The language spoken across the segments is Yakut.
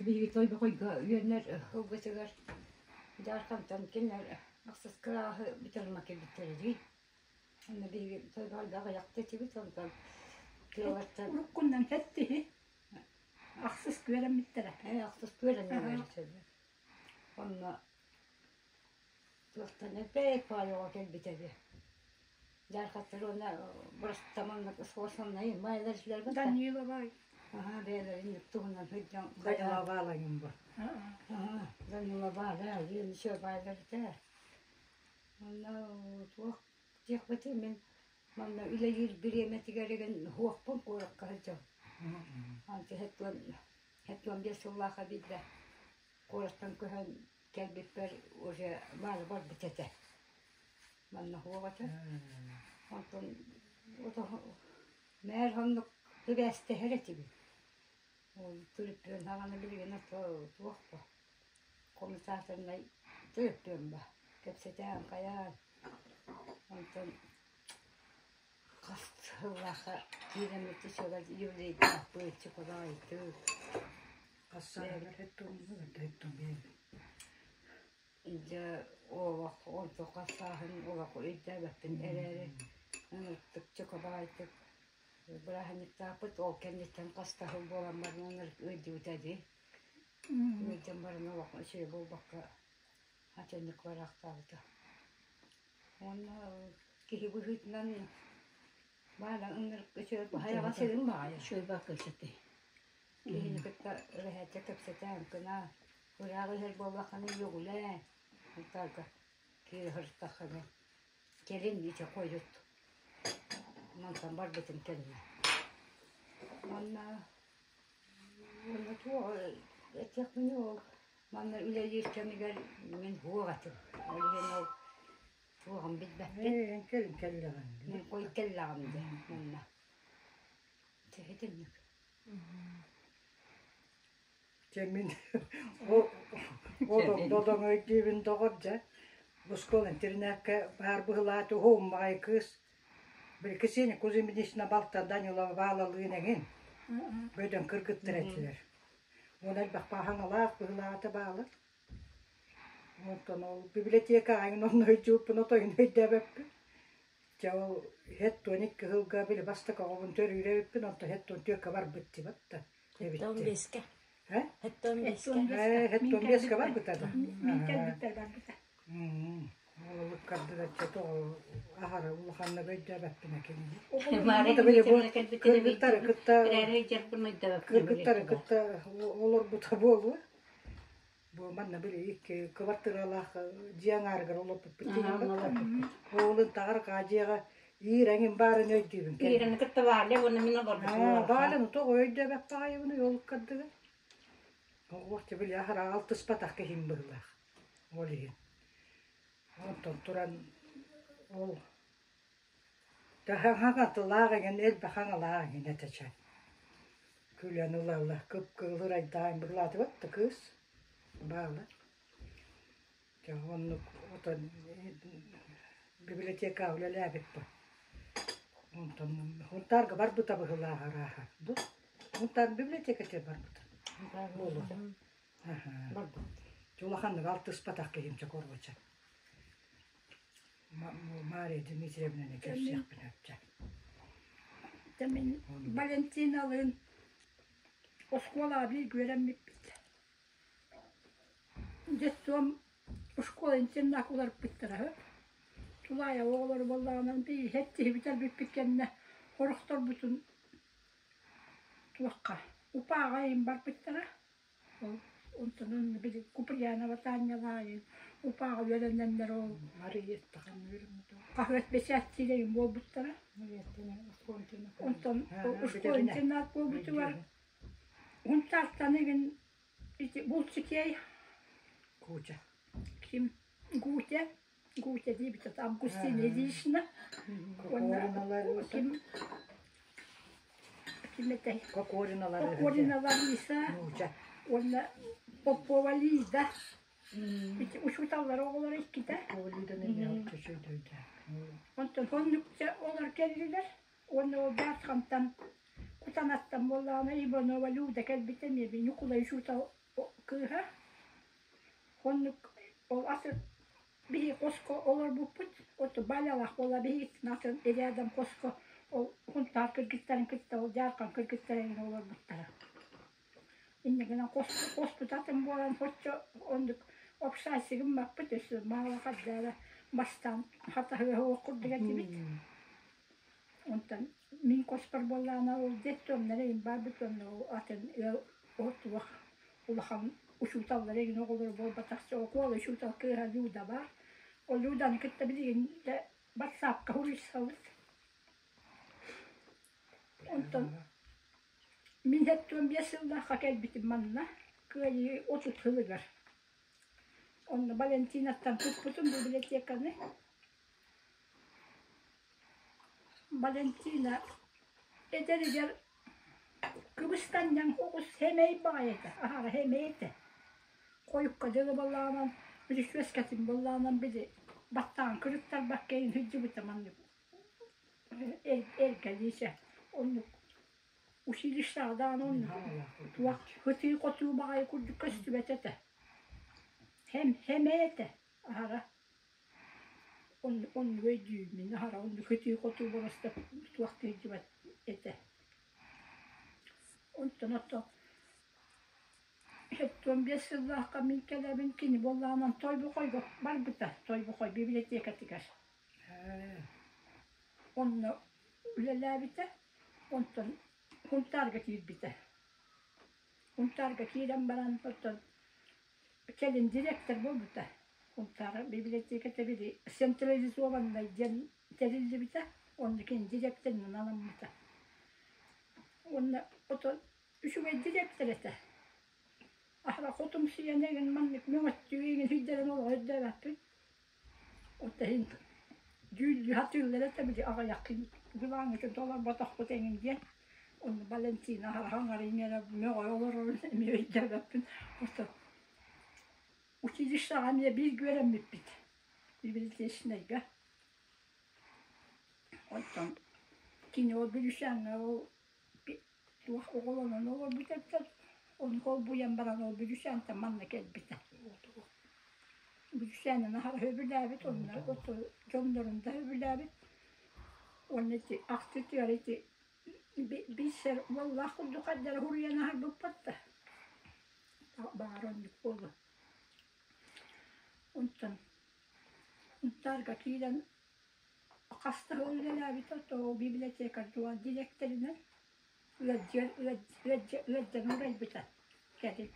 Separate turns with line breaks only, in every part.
Биһиги Тойбохойго үөннэр ылбытыгар Дьаархантан кинилэр ахсыс кылааһы бүтэрмэ кэлбиттэрэ дии. Онно биһиги Тойбохойго аҕыйахта этибит, онтон тыалартан
Уруккуннан сэттиһи ахсыс күөрэммиттэрэ.
Ахсыс күөрэннэр Онно туохтан элбэх баай оҕо кэлбитэ үһү. Дьаархаттар уонна бырастаманнык суосаннай баайлар үсүлэрбит да.
Даниловай.
Аһаа бэйэлэрин туһунан сылдьан
Даниловалайым бу.
Аһаа Даниловала еще баайлар этэ. Онно туох диэхпитий мин манна үлэлиир бириэмэтигэр игин уһуохпун куоракка сылдьабын. Анты 75 сыллаахха биирдэ куораттан көһөн кэлбиппэр уже баары барбыт этэ. Манна суох этэ. Онтон мээр оннук сибээстэһэр этибит. Ол төлөпүөн саҕана билигин туох ба коммутаторнай төлөпүөн ба кэпсэтээн хайаан онтон хас сыллаахха киирэммит үчүгэй юбилейдаахпыт чоколоойдук
Хас сааһыгар хэттуҥ
Дьэ олох онто хас сааһын олох өйдөөбөппүн эрээри ынырыктык чокобаайтык бырааһынньыктаахпыт ол кэнниттэн хас да сыл буолан баран ынырык ыалдьыбыта дии. Ыалдьан баран олох үчүгэй буолбакка атыннык бараахтаабыта. Уонна киһи быһыытынан баара ынырык үчүгэй хайаҕа сирин баҕайы.
Үчүгэй бааккайсатый.
Киһини кытта эрэһээччи кэпсэтээн гына, ыраах иһэр буоллаххына үөҕүлээ, Алтаарга киирэ сырыттаххына кэлин ити хойут мантан барбытым кэннэ. Уонна уонна туох этиэхпиний ол манна үлэлиир кэмигэр мин суох этим. Ол иһин ол туоҕун билбэппин.
Ээ, кэлин кэллэҕиҥ.
Мин хой кэллэҕим дии манна. Итинник.
Дьэ мин одоҥ өйдүүбүн доҕор дьэ оскуола интэринээккэ баар быһылааты уһууммаҕай кыыс били Ксения Кузьминична балта Данилова Баалалыын эҥин бөдөҥ кыргыттар этилэр. Уонна элбэх хаҥалаах быһылаата баалар. Онтон ол библиотекаҕа эҥин онно өйдүүппүн отойун өйдөөбөппүн. Дьэ ол һэт-тоник кыһылга били бастакы оҕобун төрүүр эбиппин, онтон һэт-тон түөккэ барбыт дибат да
Хэттон
эбиттэр.
биэскэ.
Э?
Хэттон биэскэ.
Ээ,
Мин
һэт-тон биэскэ
кэлбиттэр.
барбыта да.
Мин
Аа.
кэлбиттэр барбыта.
М Ол ыккардыгар тоҕо аһара улаханнык өйдөөбөппүн кинини.
Оҕолор
Маарый
Ото били бу
Дмитриевна кэлбитин
кыргыттары
өйдүүбүн.
кытта
Эрээри дьарбын өйдөөбөппүн
кыргыттары
билиэтэ
кытта олорбута буолуо. Бу манна били икки кыбартыыралаах дьиэ аҥаарыгар олорбуппут диэн
баар.
Оолун таҕар дьиэҕэ иир эҥин баарын өйдүүбүн кэлин.
Иирэни кытта Валя уонна мин олорбутум
Аа,
олорбута.
Валяны тоҕо өйдөөбөппө аҕайыбыный ол ыккардыгар. Оҕуох били аһара алтыспатах киһим быһыылаах. Ол иһин. Онтон туран ол Хаҥатылаах эҥин элбэх хаҥалаах эҥин этэ чэ. Күлэн ыла-ыла кып-кыылырайдаан быһылаатыбат да кыыс баала. Дьэ оннук отон библиотекаҕа үлэлээбиппин. Онтон Һунтаарга барбыта быһыылаах арааһа. Бу Һунтаар библиотекатыгар барбыта буолуо.
Барбыт.
Улаханнык алтыспатах киһим чэ короче. Мария Дмитриевнаны кэпсиэхпин сөп
Дьэ мин Валентиналыын оскуолаҕа бииргэ үөрэммиппит. Детдом школа-интернат уларыппыттара үһү. Тулаайах оҕолору буоллаҕына биир сэттиһи бүтэрбиппит кэннэ сорохторбутун туохха УПА-ҕа иһин барбыттара. Ол онтон били Куприянова Танялаайын УПА-ҕа үөрэнэннэр ол хаһыат бэчээттиирин буолбуттара. Онтон школа-интернат буолбутугар Һунтаартан игин ити Булчукей
Куча.
Ким Гутя Гутя диэбит Августина Ильинична уонна ким ким этэй
Кокорина Лариса.
Кокорина Лариса уонна Попова Лида ити учууталлар оҕолоро иккитэ. Онтон оннукча олор кэллилэр уонна ол Баатхантан Кутанаттан буоллаҕына Иванова Люда кэлбитэ эмиэ Ньукулай учуутал. кыыһа. Оннук ол атын биһи хоско олорбуппут, оту Валялаах буола биһигиттэн атын рядом хоско ол Хунтаар кыргыттарын кытта ол Дьаархан кыргыттара эҥин олорбуттара. Инньэ гынан хоспут атын буолан соччо оннук общайсы гыммаппыт өссө маала хардара бастаан хатаһыа суох курдук этибит. Онтон мин хоспор буоллаҕына ол детдомнара иһин барбыт уонна ол атын ыал туох улахан учууталлара игин оҕолоро буолбатах оскуола учуутал кыыһа Люда баар. Ол Люданы кытта билигин да батсаапка суруйсабыт. Онтон мин 75 сыллаахха кэлбитим манна, Кыайыы 30 сылыгар. Онно Валентинаттан туппутум библиотеканы. Валентина эдэригэр кыбыстанньаҥ оҕус сэмэй баҕайы этэ, аһара сэмэй этэ. Хойукка дылы буоллаҕынан, бүрүчүөскэтин буоллаҕынан били баттаҕын кырыттарбакка иһин сылдьыбыта маннык эргэлиисэ оннук училищеҕа даҕаны оннук туох сытыы-хотуу баҕайы курдук көстүбэт этэ. Сэмэй этэ аһара. Оннук өйдүүбүн аһара оннук сытыы-хотуу боруоста туох сылдьыбат этэ. Онтон ото 75 сыллаахха мин кэлэбин кини буоллаҕынан Тойбохойго барбыта Тойбохой библиотекатыгар. Онно үлэлээбитэ, онтон Сунтаарга киирбитэ. Сунтаарга киирэн баран оттон кэлин директор буолбута. Сунтаар библиотеката били централизованнай диэн тэриллибитэ, онно кини директорынан анаммыта. Уонна отон үчүгэй директор этэ. Аһара хотумсуйан эҥин маннык мөҥөттүү эҥин сирдэрин олох өйдөөбөппүн. Оттон иһин дьүүллүү сатыыллар этэ били аҕыйах күн былааҥҥытын толорботохпут эҥин диэн. Онно Валентина хараҥарыйан эрэ мөҕө олорорун эмиэ өйдөөбөппүн. Оттон училищеҕа эмиэ бииргэ үөрэммиппит библиотечнайга. Оттон кини ол Бүлүсээҥҥэ ол туох оҕолонон олорбут эбитэ ону холбуйан баран ол Бүлүсээнтэн манна кэлбитэ. Бүлүсээнин аһара сөбүлээбит уонна дьоннорун да сөбүлээбит. Уонна ити ахтытыгар ити биир уоллаах курдук хайдара суруйан аһарбыппыт да баар оннук буолуо. Онтон Сунтаарга киирэн хаста үлэлээбитэ то библиотекарь дириэктэринэн ыалдьыан ыалдьан уурайбыта кэлин.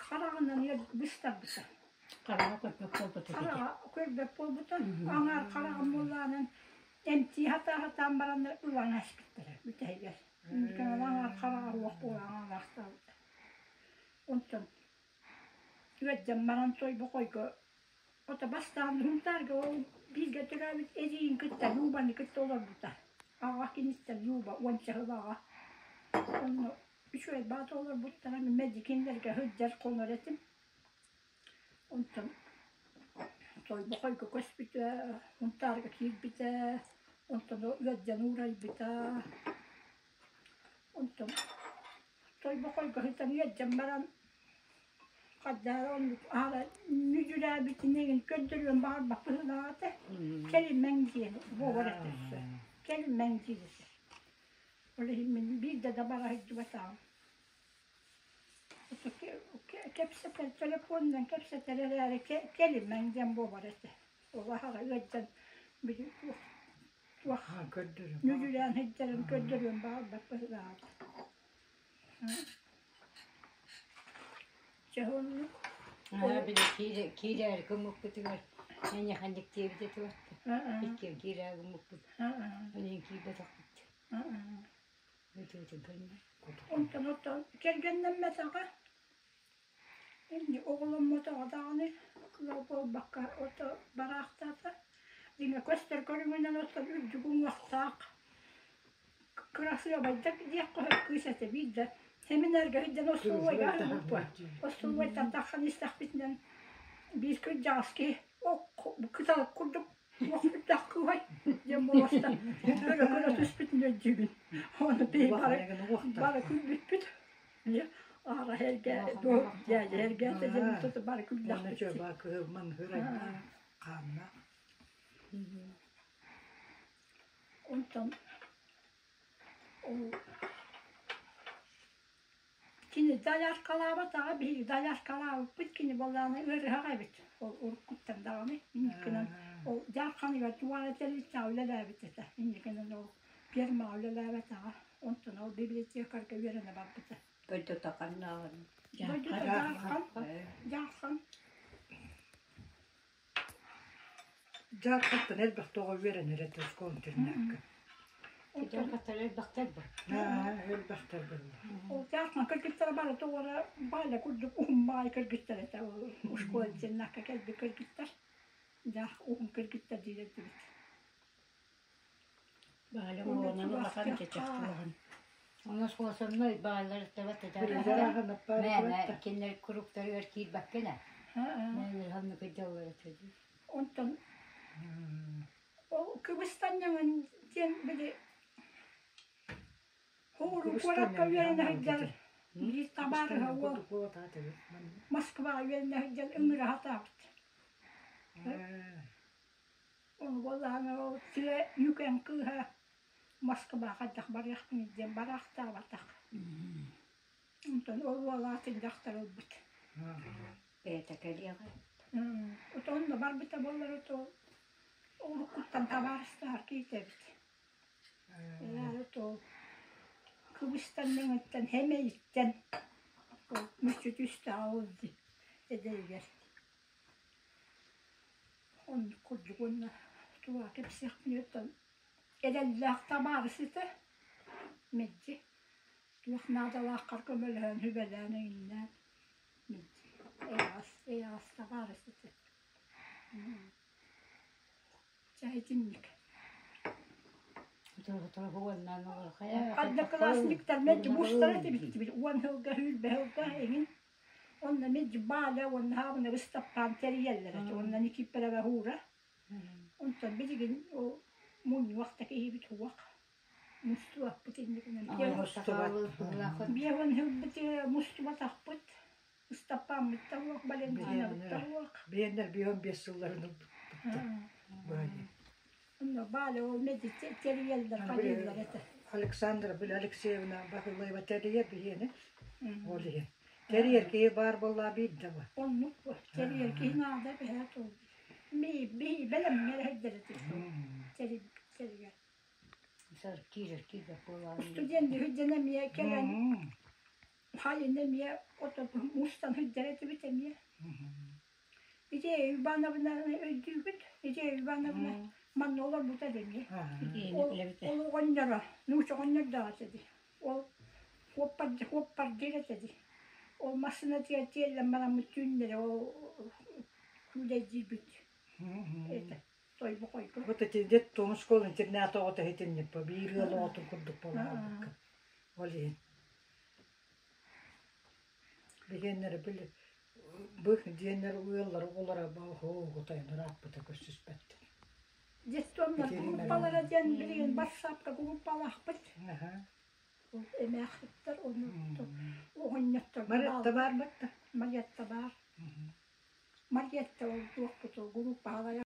Хараҕынан быстарбыта.
Хараҕа көрбөт буолбута.
Хараҕа көрбөт буолбута. Аҥаар хараҕым буоллаҕынан эмтии сатаа-сатаан баран ылан аспыттара бүтэһигэр. Аҥаар хараҕа суох буолан аҥаахтаабыта. Онтон Үөрдэн баран Тойбохойго ото бастаан Сунтаарга ол бииргэ төрөөбүт эдьиийин кытта Любаны кытта олорбута. Аҕа киниттэн Люба уонча сыл аҕа. Онно үчүгэй баата олорбуттара мин мэлдьи кинилэргэ сылдьар хонор этим. Онтон Тойбохойго көспүтэ, Сунтаарга киирбитэ, онтон ыалдьан уурайбыта. Онтон Тойбохойго сытан ыалдьан баран Хаддаара оннук аһара нүдьүрээбитин эҥин көрдөрүөн баҕарбат быһыылаах этэ. Кэлимэҥ диэн буолар этэ өссө. Кэлимэҥ диир этэ. Ол иһин мин биирдэ да бара сылдьыбатаҕым. Кэпсэтэр, телефонунан кэпсэтэр эрээри кэлимэҥ диэн буолар этэ. Ол аһара ыалдьан били туох нүдьүрээн сылдьарын көрдөрүөн баҕарбат быһыылаах этэ. Чэ оннук.
Били киирээри гыммыппытыгар эйиэхэ диэбит этэ иккиэн киирээри гыммыппыт Онон киирбэтэхпит. Бүтүөтүн көрүммэт.
Онтон оттон кэргэннэммэтэҕэ. Инни оҕоломмотоҕо даҕаны ыал буолбакка ото бараахтаата. Дьиҥэ көстөр көрүҥүнэн оттон үрдүк уҥуохтаах кырасыабайдык диэххэ сөп кыыс этэ биирдэ семинарга сылдьан остолобуойга аһыыбыт остолобуойтан тахсан истэхпитинэн биир кырдьаҕас киһи кыталык курдук туох үрдээх кыыһай диэн буоластан көрө көрө түспүтүн өйдүүбүн ону бары бары күлбүппүт. Аара эргэ туох дьээдьэ эргээтэ дьэн туту бары
Онно
күллэхпит.
чөба кыһылман хырайда хаанна.
Онтон ол кини дояркалаабатаҕа биһиги дояркалаабыппыт кини буоллаҕына ыарыһах эбит. Ол уруккуттан даҕаны инникинэн ол дьаарханыгар туора тэрилтэҕэ үлэлээбит этэ. Инникинэн ол фермаҕа үлэлээбэтэҕэ. Онтон ол библиотекарга үөрэнэ барбыта.
Дойдута ханнааҕын
Дойдута Дьаархан. Дьаархан.
Дьаархаттан элбэх тоҕо үөрэнэр этэ оскуола интернакка.
Дьаархаттар элбэхтэр бу.
Элбэхтэр буолла.
Ол Дьаархан кыргыттара бары тоҕо баайа курдук уһун баай кыргыттар этэ. Ол школа интернакка кэлбит кыргыттар. Дьаах уһун кыргыттар диир этибит.
Баале уонан улахан чычахтылаһын.
Онно способной бааллар табат Мээнэ кинилэр куруктарыгар киирбэккинэ. Мээнэ ханна кыдьаллар этэ
Онтон ол кыбыстанньаҥын диэн били Хоору куоракка үөрэнэ сылдьар биир табаарыһа уол Москваҕа үөрэнэ сылдьан ыҥыра сатаабыт. Ол буоллаҕына ол тыа Нүкэн кыыһа Москваҕа хайдах барыахпыный диэн бараахтаабатах. Онтон ол уол аатын дьахтар ылбыт.
Бэйэтэ кэлиэҕэ.
Онно барбыта буоллар ото уруккуттан табаарыстаһар киһитэ эбит. Ээ ол кыбыстанныҥыттан хэмэйиттэн ол мүччү түстэҕэ ол дии эдэригэр. Оннук курдук уонна туга кэпсиэхпин оттон эрэллээх табаарыс этэ мэлдьи туох наадалааххар көмөлөһөн сүбэлээн эҥиннээн мэлдьи эйэҕэс эйэҕэс табаарыс этэ Чэ итинник. Одноклассниктар мэлдьи мустара этибит уон сылга сүүрбэ сылга эҥин Онно мин Баля уонна Хаабына Ыстаппаан тэрийэллэр этэ уонна Никииппэрэбэ Һуура. Онтон билигин ол мунньуох да киһибит суох. Мустубаппыт инникинэн. Биэһуон сылбыт мустубатахпыт. Ыстаппааммыт да суох, Валентинабыт да суох.
Биэннэр биэһон биэс сылларын ылбыттар.
Онно Баля ол меди тэрийэллэр, хайыыллар этэ.
Александра били Алексеевна Баһылаева тэрийэр биһиэни. Ол иһин. Тэрийэр киһи баар буоллаа биирдэ бу.
Оннук бу. Тэрийэр киһи наада бэһэ тул. Ми би бэлэмҥэ эрэйдэр этим. Тэрийэр.
Киирэр киирбэт буолаан.
Студент үһүддэн эмиэ кэлэн хайын эмиэ ото мустан сылдьар этибит эмиэ. Ити Ивановна өйдүүгүт? Ити Ивановна манна олорбута дэмиэ. Ол ол оҕонньоро, нуучча оҕонньордоох этэ дии. Ол хуоппардыыр этэ дии. Ол массыына тиэллэн бараммыт түүннэри ол күүлэйдиирбит этэ. Тойбохойго.
Вот эти детдом школа интернат оҕото иһитинниппа биир ыал оҕотун курдук буолаабыкка. Ол иһин. Биһиэннэрэ били бых диэннэр ыаллар оҕолоро оһоҕутайан ырааппыта көрсүспэттэр.
Детдомнар группалара диэн билигин бассаапка группалаахпыт. Эмээхситтэр ону оҕонньоттор
Маретта баар батта.
Маретта баар. Маретта ол туохпут ол группалара.